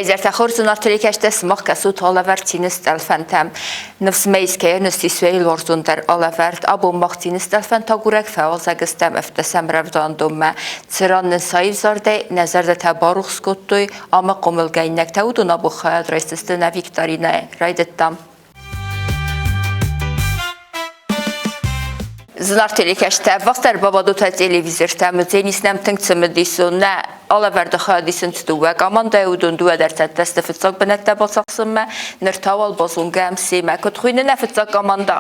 Изӕртӕ хорз телекӕстӕ сымах кӕсут алӕвӕрд цины стъӕлфӕнтӕм. Ныфс мӕ искӕйы ныссисуӕй лорзондӕр алӕвӕрд. Абон мах цины стъӕлфӕнтагурӕг фӕуазӕг стӕм ӕвддӕсӕм рӕвдауӕндонмӕ. Цыран нын саив зардӕй нӕ зӕрдӕтӕ барухс кодтой ӕмӕ хъомылгӕнинӕгтӕ уыдон абон хайад райсдзысты нӕ викторинӕйы. Райдыдтам. Зынаргъ телекӕсджытӕ, ӕввахсдӕр бабадут телевизортӕм, теннис нӕм тынг цымыдисон. Нӕ алӕвӕрды хайад исынц дыууӕ командӕйы, уыдон дыууӕ дӕр цӕттӕ сты фыццаг бынӕттӕ бацахсынмӕ. Ныр та уал базонгӕ семӕ. Куыд хуыйны нӕ фыццаг командӕ?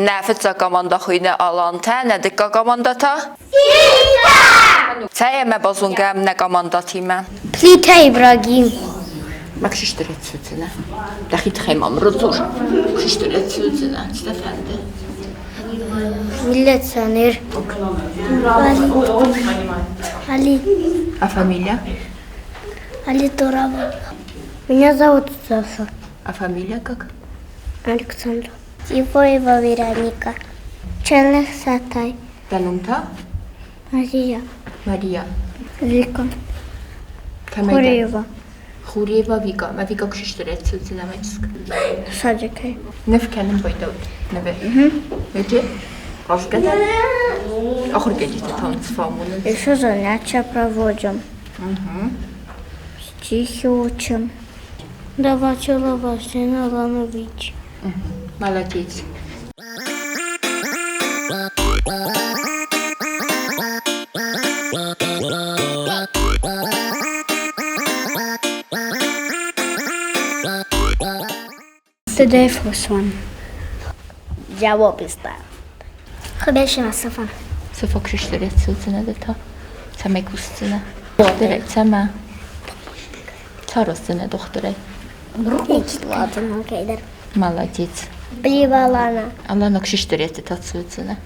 Нӕ фыццаг командӕ хуыйны Алантӕ, нӕ дыккаг командӕ та? Цӕй ӕмӕ базонгӕ нӕ командӕтимӕ. Плитӕ Ибрагим. Мӕ ксистырӕт судзынӕ. Дӕхи тыххӕй мӕм рдзур. Ксистырӕт судзынӕ. Цы дӕ фӕнды? Милиционер. Али. А фамилия? Али Турабов. Меня зовут Саша. А фамилия как? Александр. Ивоева Вероника. Челых Сатай. Дӕ ном та? Мария. Мария. Вика. Хурева. Хурева Вика. Мӕ Вика куы цудзынӕ Садикӕй. Ныв кӕнын байдӕут. Нывы. Эти? Хъазгӕ Ахуыргӕнджытӕ та цы фӕамонынц? Еще занятия проводим. Стихи учим. Давачила Василий Иванович. Молодец. Today first one. Jawab is that. Хыбешина Сафа. Сафа кшиштерет судзына та. Цӕмӕй кусдзынӕ? Дохтырӕй цӕмӕ? Царӕздзынӕ дохтырӕй? Молодец. Плива Алана. Алана кшиштереты та судзына.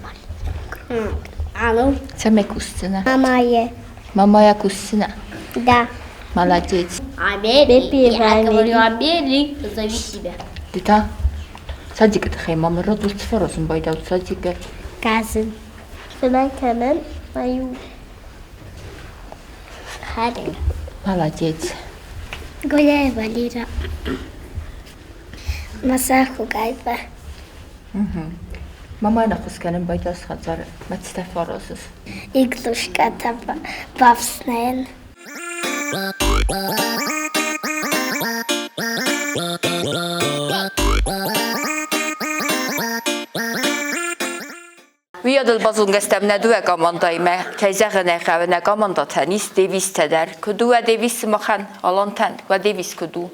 Алло. Цӕмӕй кусдзынӕ? Мамае. Мамая кусдзынӕ? Да. Молодец. Амели. Я говорю Амели, зови себя. Ты та? Садикы тыххӕй ма мын радзур цы фӕразын байдауд садикы? Кӕсын. Цымӕ кӕмӕн мӕ хӕрын? Молодец. Гуляева Лира. Масаху Гайба. Мамӕ ныххуыс кӕнын байдас хӕдзары, мӕ цытӕ фӕразыс? Иглушкӕтӕ бафснайын. Уыйадыл базонгӕ стӕм нӕ дыууӕ командӕимӕ. Кӕй зӕгъын ӕй хъӕуы, нӕ командӕтӕн ис девизтӕ дӕр. Куыд у уӕ девиз сымахӕн, алантӕн? Уӕ девиз куыд у?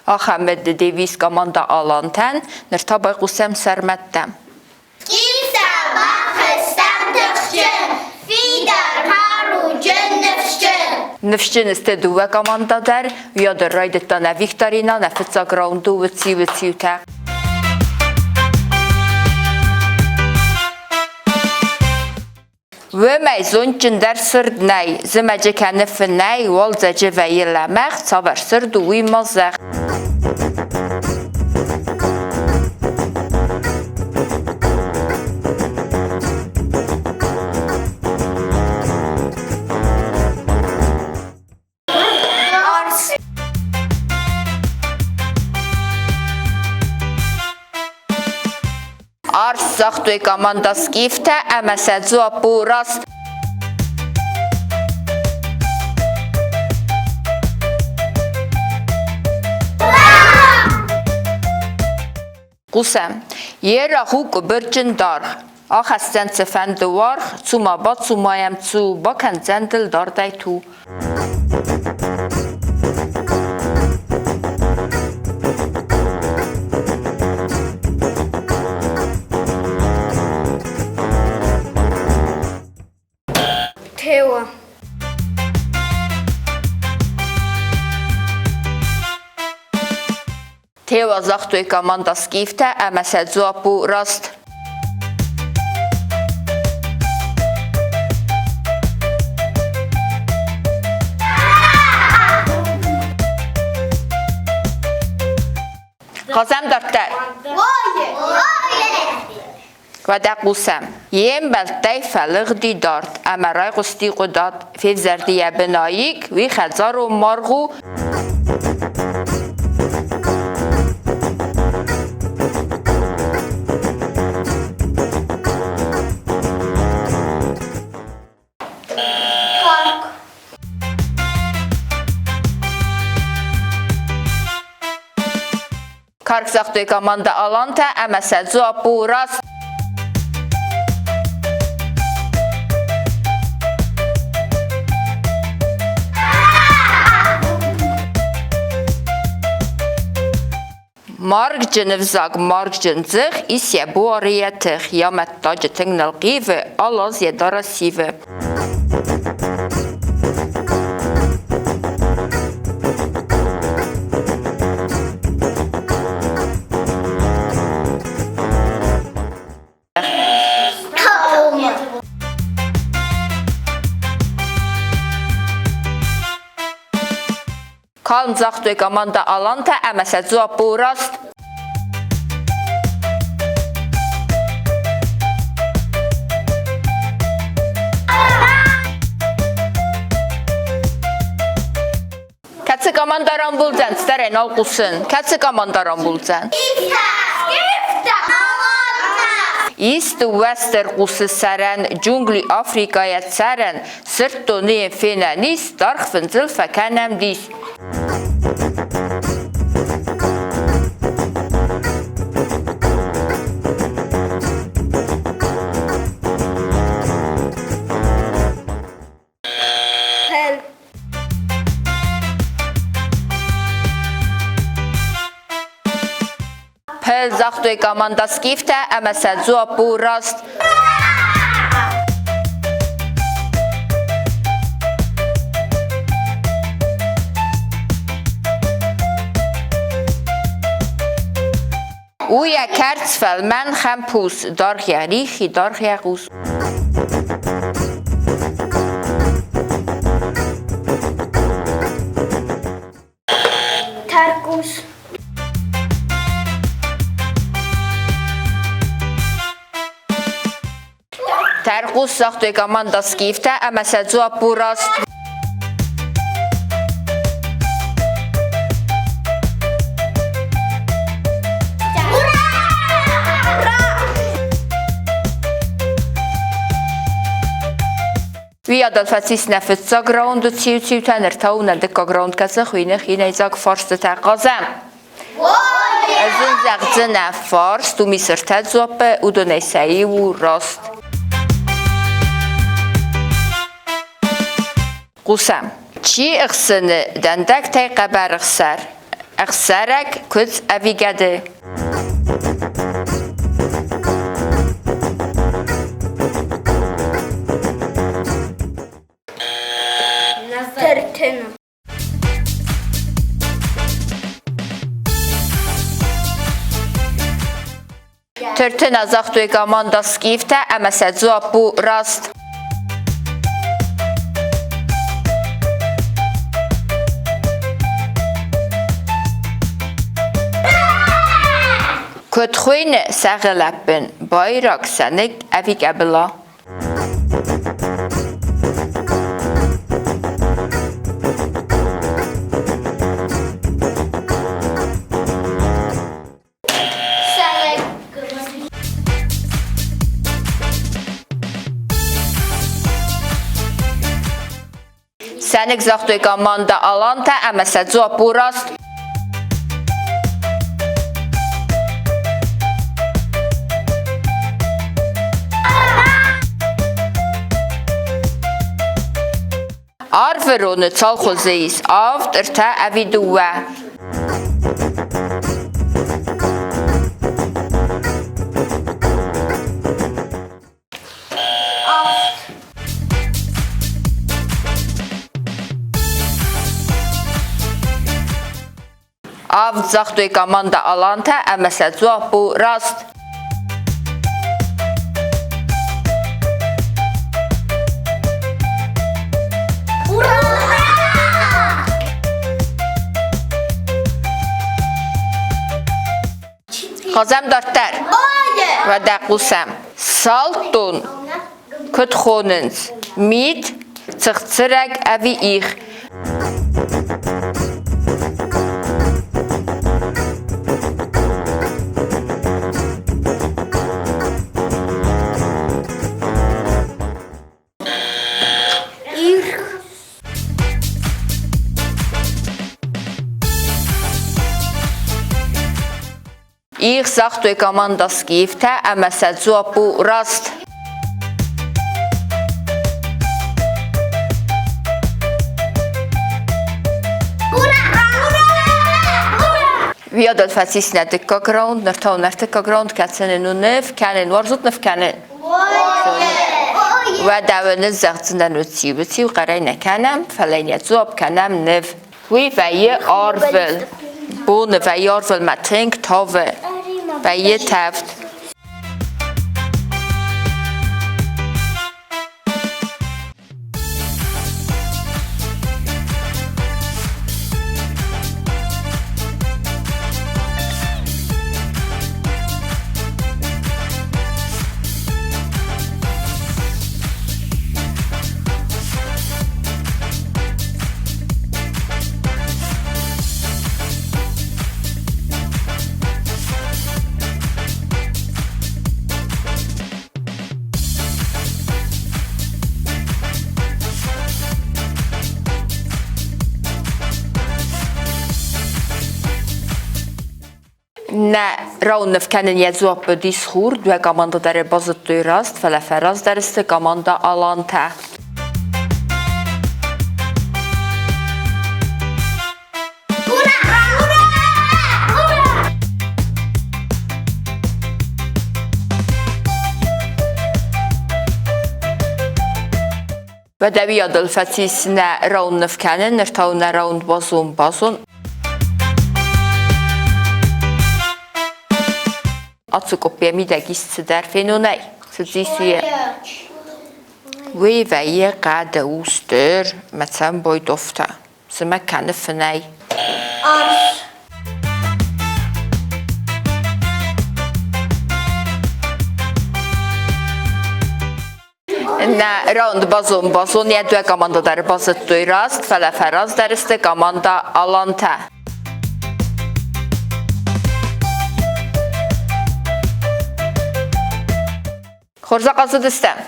Ахӕм девиз командӕ алантӕн. Ныр та байхъусӕм сӕрмӕттӕм. Киса бахызтам тыхджын, фидар, хъаруджын, ныфсджын. Ныфсджын сты дыууӕ командӕ дӕр. Уӕддӕр райдыдта нӕ викторина, нӕ фыццаг раунды уыци-уыциутӕ. Уымӕй зондджындӕр сырд нӕй, зымӕджы кӕны фынӕй, уалдзӕджы вӕййы лӕмӕгъ, цавӕр сырд у, уый ма зӕгъ. Арс загътой команда Скифтӕ ӕмӕ сӕ дзуапп у раст. Хъусӕм. Йе рагъ у къуыбырджын даргъ. Ахӕсдзӕн цыфӕнды уаргъ, цума бацума йӕм цу, бакӕндзӕн дыл дардӕй ту. Теуа. Теуа загътой команда Скифтӕ ӕмӕ сӕ дзуапп у раст. Хъазӕм дарддӕр. Уӕдӕ хъусӕм. Йе мбӕлттӕй фӕлыгъди дард ӕмӕ райхъуысти Хъуыдат, февзӕрди йӕ бынаик, уый хӕдзарон маргъ у. Карк. Карк загътой командӕ Алантӕ ӕмӕ сӕ дзуапп у раст. Маргджыны взаг, маргджын дзых, ис йӕ буары йӕ тых, йӕ мӕттаджы тынг нылхъивы, алаз йӕ дарӕс ивы. Калм загътой командӕ Алантӕ ӕмӕ сӕ дзуапп у раст. Кӕцы командӕ рамбулдзӕн, цыдӕрӕй нал хъусын. Кӕцы командӕ рамбулдзӕн? Ис дыууӕ стыр къусы сӕрӕн, джунгли Африкӕйӕ цӕрӕн, сырддоны йын фенӕн ис, даргъ фындзыл фӕкӕнӕм дис. Пӕл. Пӕл загътой командӕ Скифтӕ ӕмӕ сӕ дзуапп у раст. У йӕ кӕрц фӕлмӕн хӕмпус, даргъ йӕ рихи, даргъ йӕ хъус. Тӕрхъус. Тӕрхъус загътой командӕ Скифтӕ ӕмӕ сӕ дзуапп у раст. Уыйадыл фӕцис нӕ фыццаг раунды циу-циутӕ, ныр та у нӕ дыккаг раунд, кӕцы хуыйны хинӕйдзаг фарстытӕ. Хъазӕм! Ӕз ын зӕгъдзынӕ фарст, уым ис ӕртӕ дзуаппы, уыдонӕй сӕ иу у раст. Хъусӕм. Чи ӕхсыны дӕндӕгтӕй хъӕбӕр ӕхсӕр? Ӕхсӕрӕг, куыдз ӕви гӕды? Тыртын. Тыртына загътой командӕ Скифтӕ ӕмӕ сӕ дзуапп у раст. Куыд хуыйны сӕгъы лӕппын? Байраг, сӕныкк ӕви къӕбыла? Сӕныкк загътой командӕ Алантӕ ӕмӕ сӕ дзуапп у раст. Арвыроны цал хуызы ис? Авд, ӕртӕ ӕви дыууӕ? Авд загътой командӕ Алантӕ ӕмӕ сӕ дзуапп у раст. Хъазӕм дарддӕр. Уӕдӕ хъусӕм. Салдтон куыд хонынц? Мит, цыхцырӕг ӕви их? Их. Их загътой команда Скифтӕ ӕмӕ сӕ дзуапп у раст. Уыйадыл фӕцис нӕ дыккаг раунд, ныр та у нӕ ӕртыккаг раунд, кӕцыйы у ныв кӕнын, уарзут ныв кӕнын? Уӕдӕ уын зӕгъдзынӕн уыци-уыци хъӕрӕй нӕ кӕнӕм, фӕлӕ йын йӕ дзуапп кӕнӕм ныв. Уый вӕййы арвыл. Боны вӕййы арвыл мӕ тынг тавы. Вӕййы тӕвд. Нӕ рауныв кӕнын йӕ дзуапп уыдис хур, дыууӕ командӕ дӕр базыдтой раст, фӕлӕ фӕраздӕр сты командӕ Алантӕ. Уӕдӕ фӕцис нӕ рауныв кӕнын, ныр та у нӕ раунд базон-базон. Ацы къоппийӕ мидӕг ис цыдӕр фенонӕй, цы дзы ис, уый вӕййы хъӕды у стыр мӕ цӕмбой дофта. Цымӕ кӕны фынӕй? Арс. Нӕ раунд базон-базон йӕ дыууӕ командӕ дӕр базыдтой раст, фӕлӕ фӕраздӕр сты командӕ Алантӕ. Хорз ахъазыдыстӕм?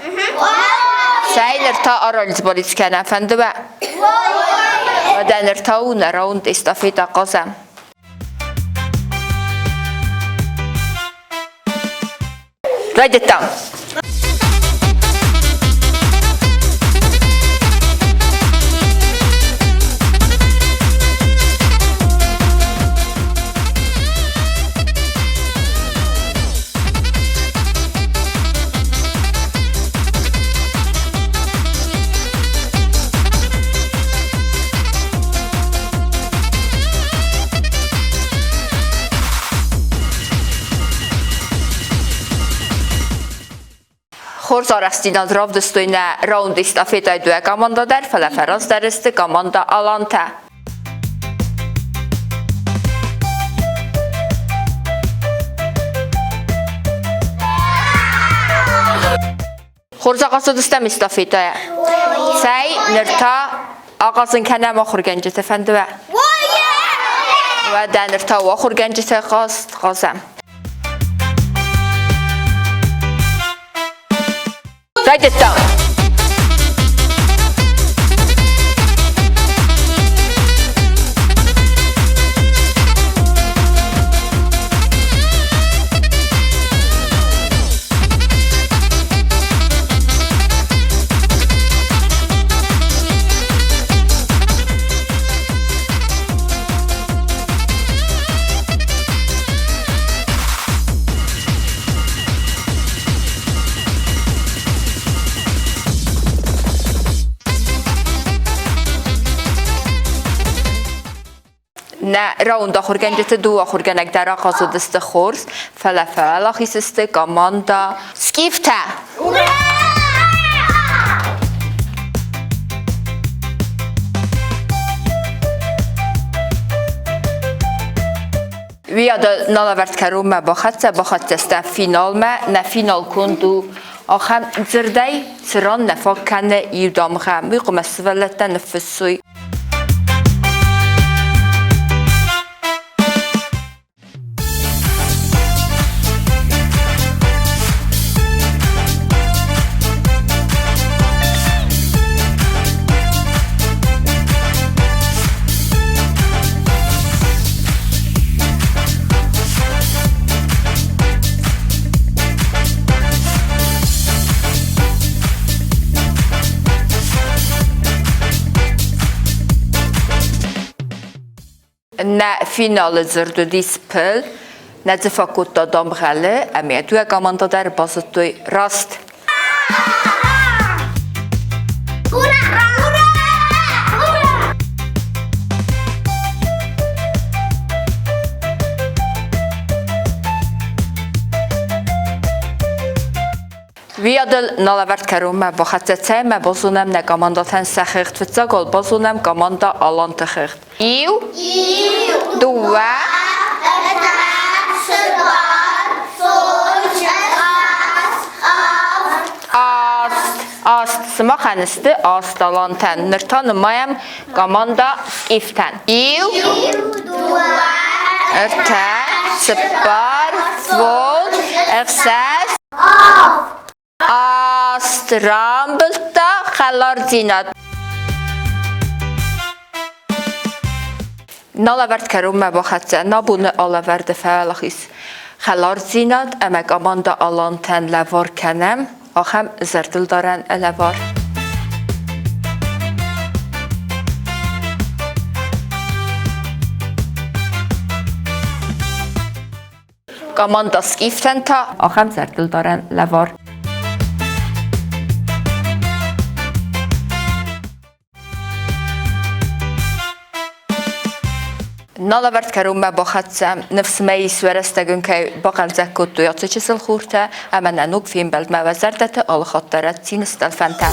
Цӕй, ныр та аралдзбалиц кӕнӕм, фӕнды уӕ? Уӕдӕ ныр та у нӕ раунд эстафетӕ хъазӕм. Райдыдтам. Хорз арӕхстдзинад равдыстой нӕ раунд эстафетӕйы дыууӕ командӕ дӕр, фӕлӕ фӕраздӕр сты командӕ Алантӕ. Хорз ахъазыдыстӕм эстафетӕйӕ. Цӕй, ныр та ахъазын кӕнӕм ахуыргӕнджыты фӕнды уӕ? Уӕдӕ ныр та у ахуыргӕнджыты хъазт хъазӕм. Райдыдтам! Нӕ раунд ахуыргӕнджыты дыууӕ ахуыргӕнӕг дӕр ахъазыдысты хорз, фӕлӕ фӕуӕлахиз сты командӕ Скифтӕ. Уыйадыл налӕвӕрд кӕронмӕ бахӕццӕ, бахӕццӕ стӕм финалмӕ. Нӕ финал конд у ахӕм дзырдӕй, цыран нӕ фаг кӕны иу дамгъӕ. Уый хъуамӕ сывӕллӕттӕ ныффыссой. Нӕ финалы дзырд уыдис пыл, нӕ дзы фӕкодта дамгъӕлы, ӕмӕ йӕ дыууӕ командӕ дӕр базыдтой раст. Ура! Ура! Ура! Уыйадыл налӕвӕрд кӕронмӕ бахӕццӕ цӕмӕ базонӕм нӕ командӕтӕн сӕ хыгъд. Фыццаг уал базонӕм командӕ Аланты хыгъд. Иу, дыууӕ, ӕртӕ, цыппар, фондз, ӕхсӕз, аст. Аст. Сымахӕн сты аст алантӕн. Ныр та нымайӕм командӕ Скифтӕн. Иу, дыууӕ, ӕртӕ, цыппар, фондз, ӕхсӕз, аст. Рамбылдта хӕлардзинад. Налӕвӕрд кӕронмӕ бахӕццӕ нӕ боны алӕвӕрды фӕуӕлахиз хӕлардзинад ӕмӕ командӕ Алантӕн лӕвар кӕнӕм ахӕм зӕрдылдарӕн лӕвар. Командӕ Скифтӕн та ахӕм зӕрдылдарӕн лӕвар. Налӕвӕрд кӕронмӕ бахӕццӕ, ныфс мӕ ис, уӕ рӕстӕг ын кӕй бахъӕлдзӕг кодтой ацы чысыл хуртӕ ӕмӕ нӕ ног фембӕлдмӕ уӕ зӕрдӕты алыхатт дӕр цины стъӕлфӕнтӕ.